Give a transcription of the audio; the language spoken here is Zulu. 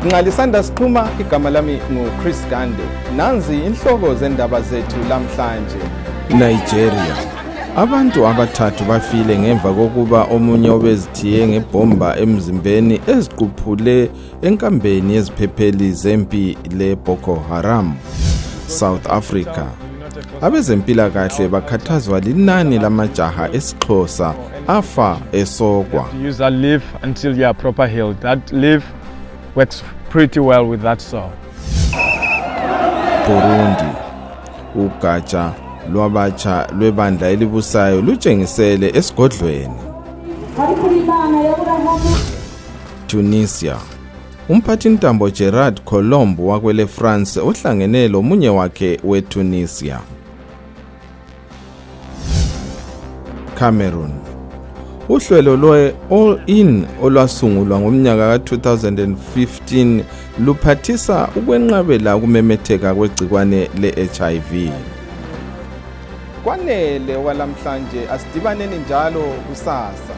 Nxa lisanda siqhuma, igama lami nguChris Gande. Nanzi inhloko zendaba zethu lamhlanje. Nigeria. Abantu abathathu bafile ngemva kokuba omunye obezithiye ngebhomba emzimbeni eziquphule enkambeni yeziphepheli zempi le-Boko Haram. South Africa. Abezempilakahle bakhathazwa linani lamajaha esiXhosa afa esokwa. Use that leaf until you are proper healed. That leaf works pretty well with that saw. Burundi. Ugatsha lwabatsha lwebandla elibusayo lutshengisele esigodlweni. Tunisia. Umphathintambo Gerard Collomb wakwele France uhlangene lomunye wakhe weTunisia. Cameroon. Uhlelo lwe-All In olwasungulwa ngomnyaka ka-2015 luphathisa ukwenqabela ukumemetheka kwegcikwane le-HIV. Kwanele walamhlanje, asidibaneni njalo kusasa.